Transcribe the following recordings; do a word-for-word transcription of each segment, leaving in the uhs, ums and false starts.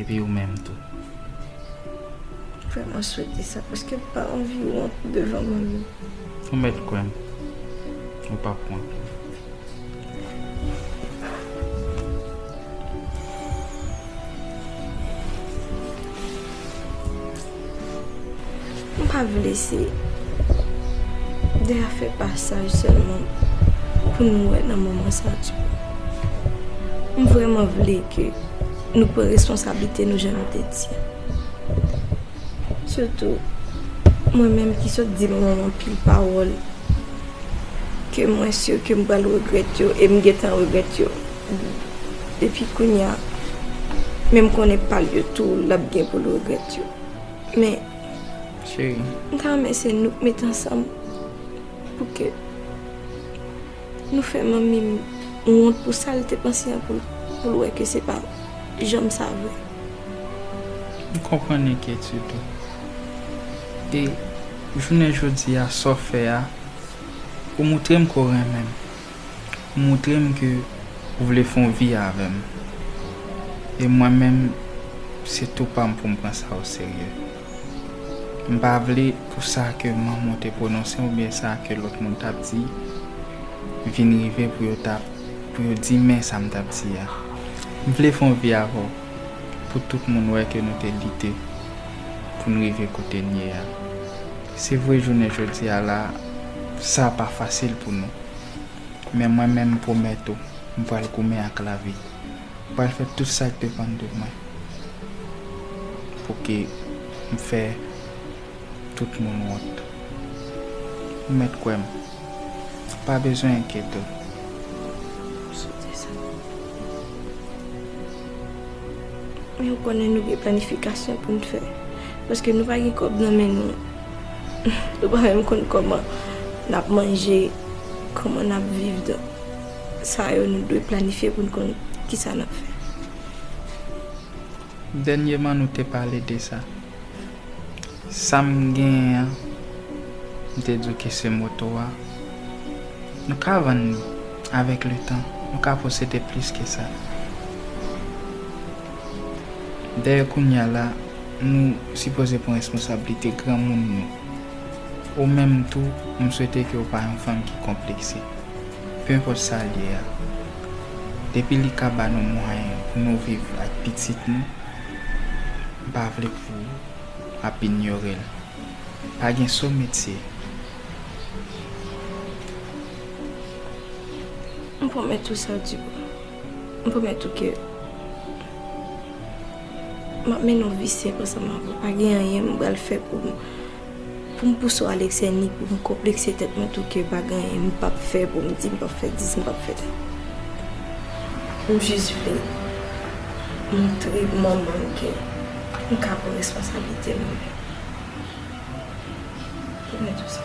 Epi ou menm tou. Vrèman swete sa, paske m pa anvi wont devan manmi. Ou mèt kwè m. Ou p ap wont. M pa vle se de afè pasaj sèlman pou nou wè nan moman sa a. M vrèman vle ke nou pran responsablite nou jan nou te di a. Sitou mwen menm ki sot di manman m anpil pawòl ke mwen si ke m pral regrèt yo e m gentan regrèt yo depi kounye a. Men m konnen pa l yo tou l ap gen pou l regrèt yo. Men Cheri, m ta renmen se nou k met ansanm pou ke nou fè manmi m wont pou sa l te panse an pou l, pou l wè ke se pa janm sa vre. M konprann enkyetid ou. E jounen jodi a, sa w fè a, ou moutre m ke w renmen m. Ou moutre m ke ou vle fè yon vi avè m. E mwen menm, se tou pa m pou m pran sa oserye. M pa vle pou sa ke manman w te pwononse oubyen sa ke lòt moun t ap di vin rive pou yo t ap, pou yo di men sa m t ap di a. M vle fè yon vi avè w pou tout moun wè ke nou te lite pou n rive kote n ye a. Se vre jounen jodi a la, sa pa fasil pou nou. Men mwen menm m pwomèt ou, m pral goumen ak lavi. M pral fè tout sa k depann de mwen pou ke m fè tout moun wont. Ou mèt kwè m. Pa bezwen enkyete w. M swete sa. Men ou konnen nou gen planifikasyon pou n fè. Paske nou pa gen kòb nan men nou. Nou pa menm konn kòman n ap manje, kòman n ap viv. Donk, sa yo nou dwe planifye pou n konn kisa n ap fè. Dènyèman, nou te pale de sa. Sa m genyen an, m te di w ke se moto a. Nou ka vann li avèk letan. Nou ka posede plis ke sa. Dayè kounye a la, nou sipoze pran responsablite granmoun nou. Ou menm tou, m swete ke w pa yon fanm ki konplekse. Penpòt sa l ye a, depi li ka ba nou mwayen pou nou viv ak pitit nou, m pa vle pou w ap inyore l. Pa gen so metye. M pwomèt ou sa, Dubois. M pwomèt ou ke m ap mennen yon vi senp ansanm avè w. Pa gen anyen m pral fè pou m, pou m pouse w al eksè, ni pou m konplekse tèt mwen tou ke pa gen anyen m p ap fè, pou m di m p ap fè dis, m p ap fè dat. M jis vle montre manman m ke m ka pran responsablite mwen menm. Pwomèt ou sa.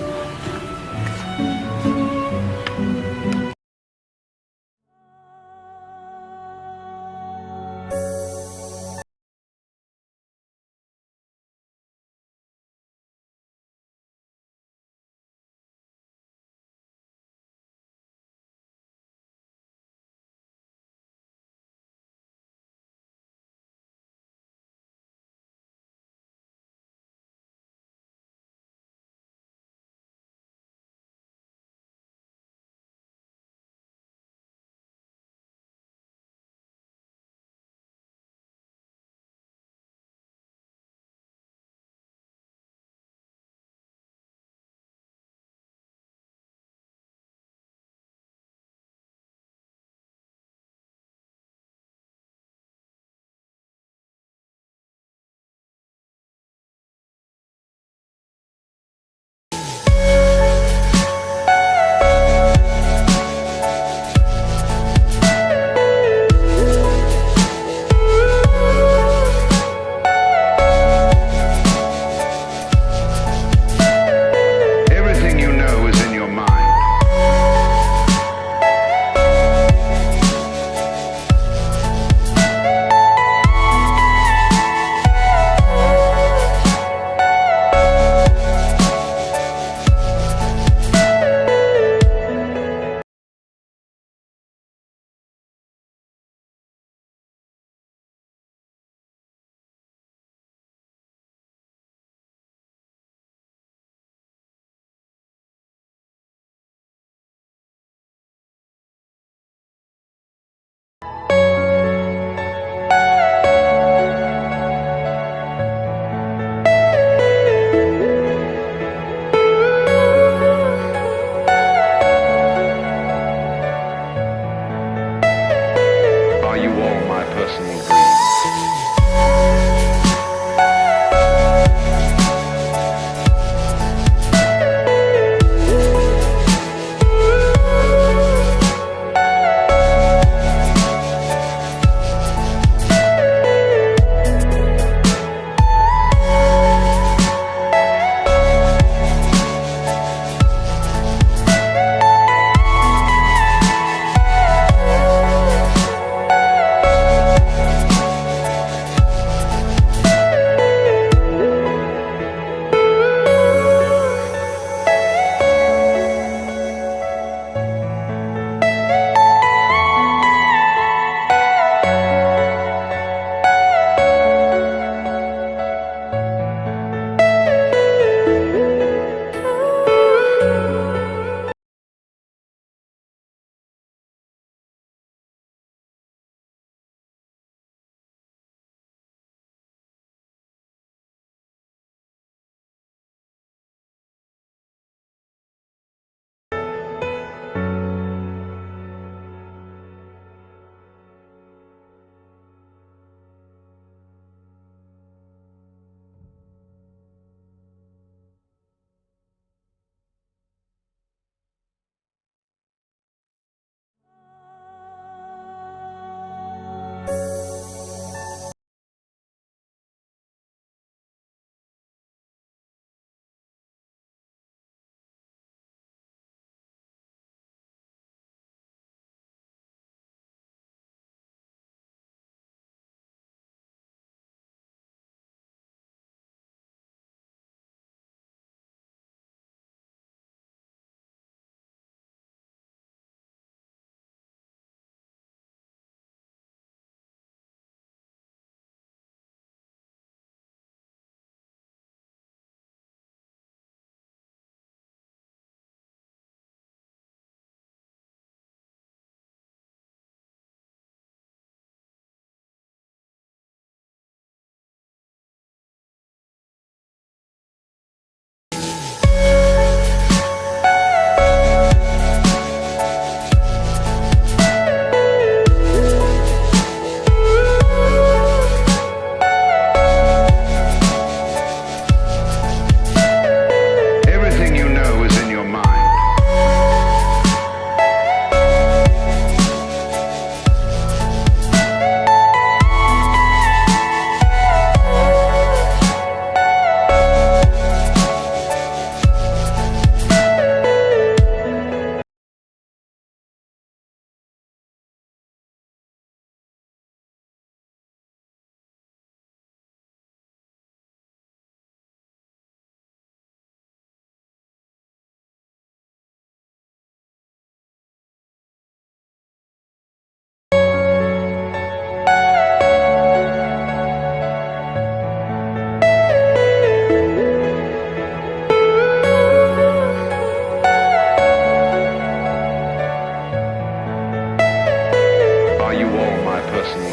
You are my personal